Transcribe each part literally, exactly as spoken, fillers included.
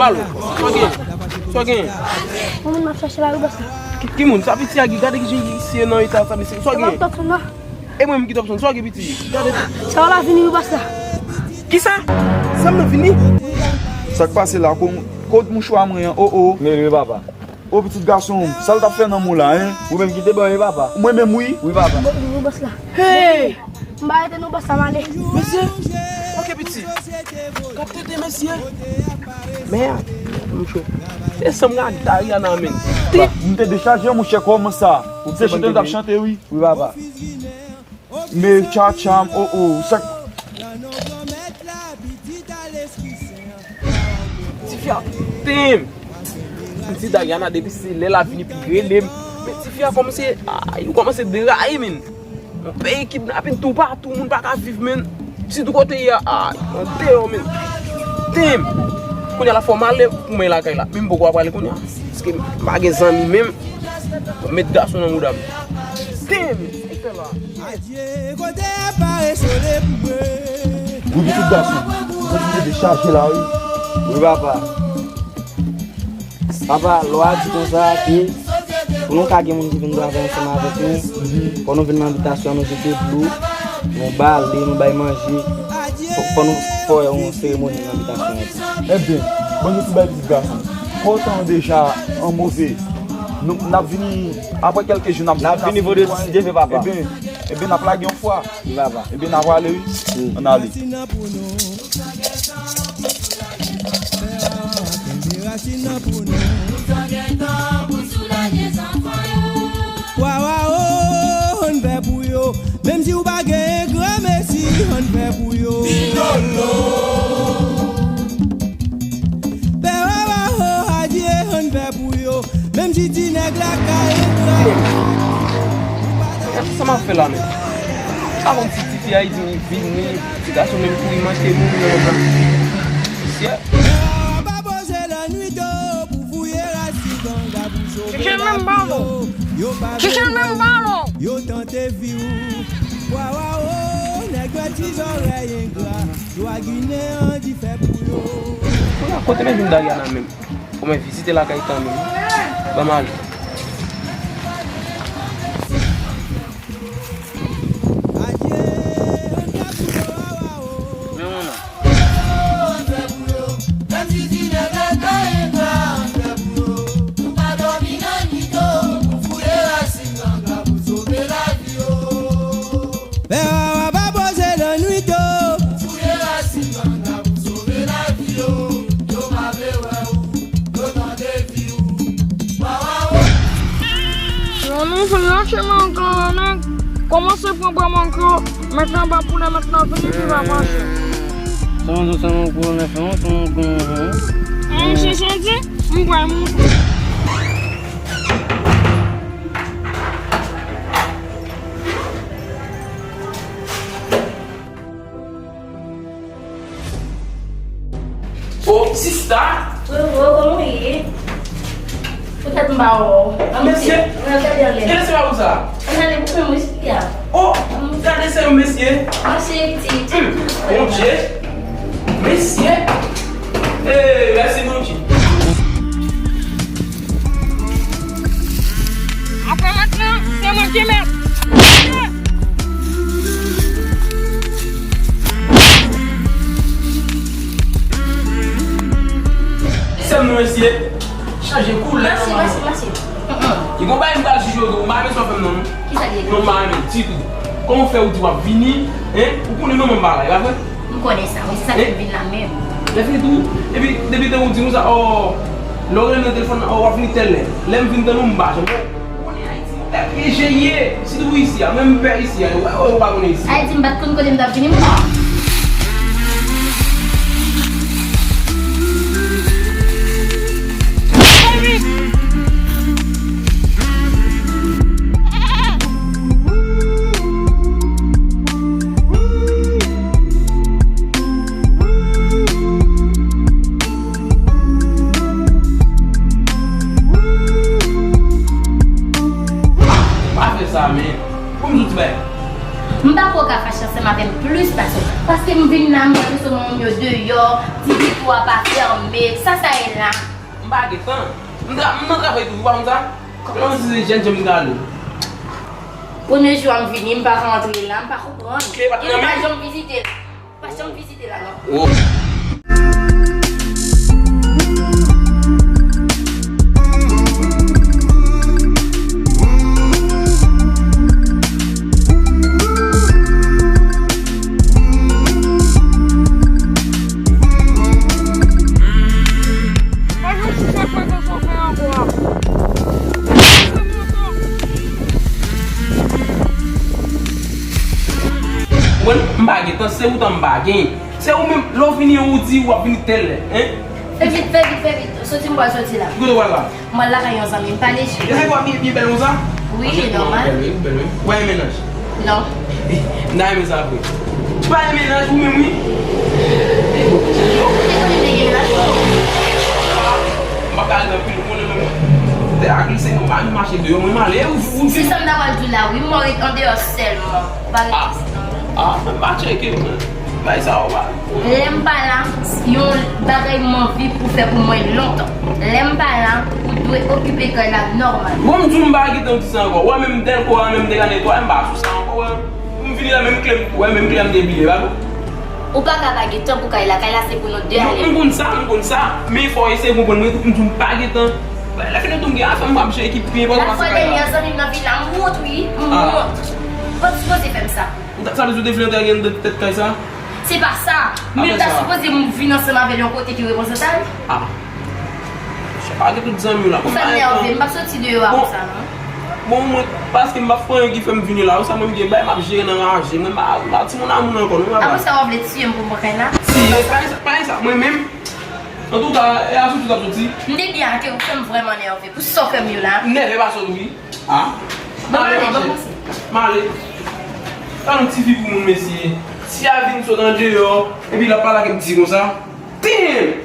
Palo, sa w gen? Sa w gen? Yon moun m ap chache la wi bòs la. Ki, ki moun? Sa piti a ki gade ki jan li ye nan eta sa mesye. Sa w gen? Tòpson nan. E mwen menm ki Tòpson, sa w gen piti? Gade. Sa w la vini wi bòs la. Kisa? Sa m nan vini? Sa k pase la? Ko-, kot mouchwa mwen an? O o. Men wi papa. O pitit gason, sa l t ap fè nan mou la, en? Ou menm ki te ban wi papa. Mwen menm wi. Wi papa. Wi bòs la. Hey! M pa rete non bòs la, m ale. Mesye, ok pitit. Gad tete mesye. Men, mouche. Se sanm ak Dariana menm. M te dechaje monchè kòman sa. Se chante l t ap chante wi. Wi papa. Men tchatcha m, o o, sa k- Tifi a, tim! M di Dariana depi se lè l ap vini pou rele m. Men tifi a kòmanse, ay, ou kòmanse deraye, men. Yon peyi kidnapin toupatou, moun pa ka viv, men. Sitou kote ye a, ay, andeyò, men. Tim! Kounye a la fò m ale pou mwen lakay la. Men m poko ap prale kounye a. Paske m pa gen zanmi menm. Met gason nan mouda m. Tim! Sa k fè la? Adye, kote a pare sole pou mwen. Wi, pitit gason. Mwen te dechaje la, wi. Wi, papa. Papa, lè w a di konsa ke pou nou ka gen moun ki vin travay ansanm avèk nou, fò nou vin nan bitasyon an, nou jete dlo, nou bale, nou bay manje. Fò, fò nou fè yon seremoni nan bitasyon an tou. Ebyen, bon, nou tou bay pitit gason. Fò w tande deja an move. Nou, n ap vini, apre kèlke jou, n ap vini. N ap vini vandredi, si Dye vle, papa. Ebyen, ebyen, n ap lage yon fwa. Wi, papa. Ebyen, n a prale, wi. Wi. Ann ale. Wawawo, ann fè pou yo. Menm si w pa gen granmesi, ann fè pou yo. Pè wawawo, adye, ann fè pou yo. Menm si ti nèg la ka engra. Sa m ap fè la menm? Sa konn si tifi a di m vini, ti gason menm kouri manke moun nan. Mesye. Pè wawawo pa poze lannwit o pou fouye rasin ganga pou sove lavi yo. Yo pa vle wè w, yo tante vi w. Wawawo, nèg yo ti zòrèy engra. Dwa Ginen an di fè pou yo. Kounye a, kote men vin Dariana menm? Fò mwen vizite lakay kanmenm. Ban m ale. Men mwen menm. Pè wawa pa poze lannwit o. Fouye rasin ganga pou sove lavi yo. Yo pa vle wè w, yo tande vi w. Wawawo. Yo, nou fin lache manke yo, nèg. Kòmanse pran bwa manke yo, met anba poulè, met nan vini, pi va mache. Sa manje, sa manje, pou yo fè yon, sa manje, manje. Mwen, se santi, mwen pral monte. O, sista! Frero, kòman w ye? Poutèt m pa wè w. Mesye! Mwen gade anlè. Kilès se pa pou sa? Ann ale pou mwen, wi, sista. O, gade se yon mesye. Mèsi, pitit. Hum, Bondye. Mesye! Hey, mèsi Bondye. Apre mentnan, se mwen ki mèt. Sè m nan mesye, chanje koulè. Mèsi, mèsi, mèsi. Li gon bagay m pral jije w tou, m pa renmen sa w fè m nan non. Kisa l ye? Non, m pa renmen ditou. Kòman w fè ou di w ap vini, en? Ou konnen manman m pa la, e pa vre? M konnen sa, wi, se sa k fè m vin la menm. Lè fini tou, epi depi tan ou di nou sa, o, lè w rele nan telefòn nan, o, w ap vini tèl lè. Lè m vin tann ou, m pa janm wè w. Ou konnen Ayiti, yon pèp reje ye. Sitou isi a, menm pè isi a, yo, yo, yo pa konnen isi. Ayiti, m pa t konn kote m t ap vini, m pa. Pa fè sa, men. Pou m di w ti bagay. M pa kwè w ka fache ansanm avè m plis pase w. Paske m vin la, m wè mesye moun yo deyò, ti vitryo a pa fèmen. Sa sa ye la? M pa gen tan. M tra-, m nan travay toujou, ou pa konn sa? Kòman? Yon ti jèn jan m gade. Premye jou a m vini, m pa ka antre la, m pa konprann. Kle pa t nan men? Yo pa janm vizite la. Pa janm vizite la non. Oh. Mwen, m pa gen tan, se ou tan m pa gen. Se ou menm, lè w vini, ou di w ap vini tèl lè, en? Fè vit, fè vit, fè vit. Soti, m pral soti la. Ki kote w pral la? M pral lakay yon zanmi m, pa leche. E se kwa byen, byen bèl konsa? Wi, nòmal. Bèl, wi, bèl, wi. Ou pa gen mennaj? Non. Eh, m ta renmen sa vre. Ou pa gen mennaj, ou menm, wi. Ou te konnen m te gen mennaj, non? M pa ka ret anpil, ou konnen menm. Te a glise, nou pa vin mache deyò, mwen m ale, ou, ou di. Se sa m ta pral di w la, wi, m ret andeyò sèlman. Ou pa ret isit non. Ah, men m pa tcheke, men. Bay sa ou pa. Lè m pa la, yon bagay m anvi pou fè pou mwen lontan. Lè m pa la, ou dwe okipe kay la nòmal. Bon, m di w m pa gen tan di sa ankò. Ou wè menm dèlko a, menm m te ka netwaye, m pa sou sa ankò, ou wè. M vini la, menm kle m, ou wè, menm kle a m te bliye, pa vre? Ou pa ka pa gen tan pou kay la. Kay la se pou nou de ale. M konn sa, m konn sa. Men fò w eseye konprann mwen tou, m di w m pa gen tan. Lè fini tou m gen afè m, m ap jere ki pi enpòtan pase kay la. Lafwa dènyè zanmi m nan vin la, m wont wi, m wont. Ou pa t sipoze fè m sa. Ou ta, sa vle di w te vle antre ak Yande nan tèt kay sa? Se pa sa. Men m ta sipoze m vin ansanm avè l yon kote ki reprezantab. Ah. Chè pa gen tout zanmi w la. Ou fè m nève, m p ap soti deyò a konsa non. Bon, mwen, paske m p ap fè anyen ki fè m vini la, ou sa mwen m gen bay m ap jere nan raje, mwen pa, pa timoun amoun ankò non, papa. Apre sa w ap vle tiye m pou m pran kay la? Tiye, pa gen sa, pa gen sa, mwen menm. Antouka, e a soti w t ap soti. M te di a ke ou fè m vrèman nève, pou sa w fè m yo la. M nève pa sòt wi. Ah. Bon, m ale, m ale. M ale. Pa yon tifi pou moun, mesye. Si a vin sot andeyò, epi l ap pale ak m di konsa. Damn!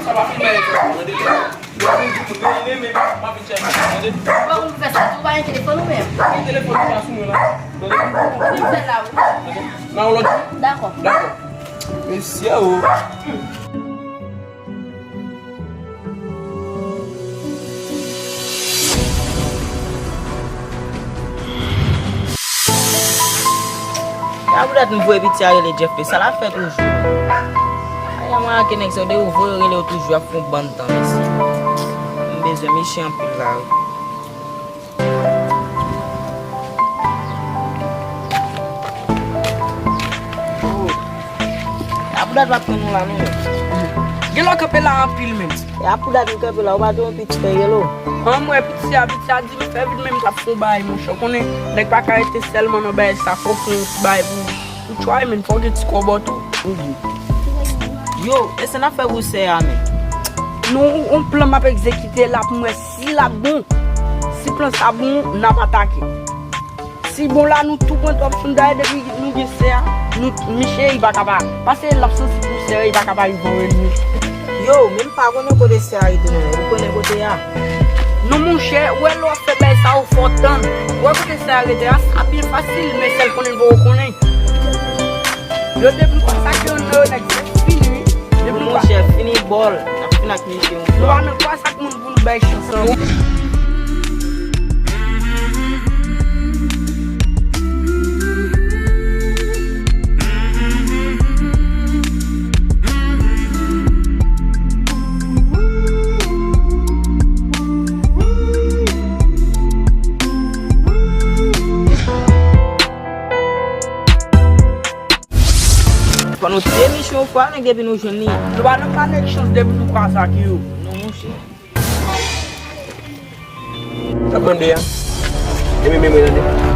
Sa pa fin bay efè, tande? Yo ap vin di m reyine, men m ap vin chèche, tande? Ou pa konn fè sa tou, ou pa gen telefòn ou menm? Gen telefòn ou pa sou mwen la. Tande? Vin fè la, wi. N a yon lòt jou? Dakò. Dakò. Mesye o. E a pou dat m voye piti a rele Jeff, sa l ap fè toujou? Ay, mwen ak nèg sa yo, depi w voye yo rele w toujou, y ap fè yon bann tan, mesye. M bezwen misye anpil la, wi. Oh. E a pou dat m ap tann ou la, non, men. Gen lè w kanpe la anpil, menm. E a pou dat m kanpe la, ou pa te yon piti fè yelo? An, mwen, piti a, piti a di m fè vit, men m t ap fè yon bagay, monchè. Ou konnen, nèg pa ka rete sèlman nan bagay sa, fò w fè yon ti bagay pou, pou try, men fò w gen ti kòbò tou. Yo, e sa n ap fè pou sè a, men? Non, yon plan m ap egzekite la pou m wè si l ap bon. Si plan sa bon, n ap atake. Si bon la, nou tou pran twòp soun, dayè depi nou gen sè a, nou, misye, li pa ka pa, paske l ap santi pou sè a, li pa ka pa rive anrele nou. Yo, men m pa konnen kote sè a rete non, ou konnen kote a? Non, monchè, ou wè lè w ap fè bagay sa yo, fò w tann. Ou wè kote sè a rete a, sa byen fasil, men sèl konnen l poko konnen. Yo depi nou pa sa ke yon nan yo nèg se fini wi. Depi nou pa. Monchè, fini bòl. N ap fini ak misye yon fwa. Nou pa nan kwa sa k moun pou nou bay chans lan. Fò nou tiye misye yon fwa, nèg, depi nou jwenn li. Nou pa nan pa nèg chans depi nou kwaze ak yo. Non, monchè. Sa mande a? Epi menm tande.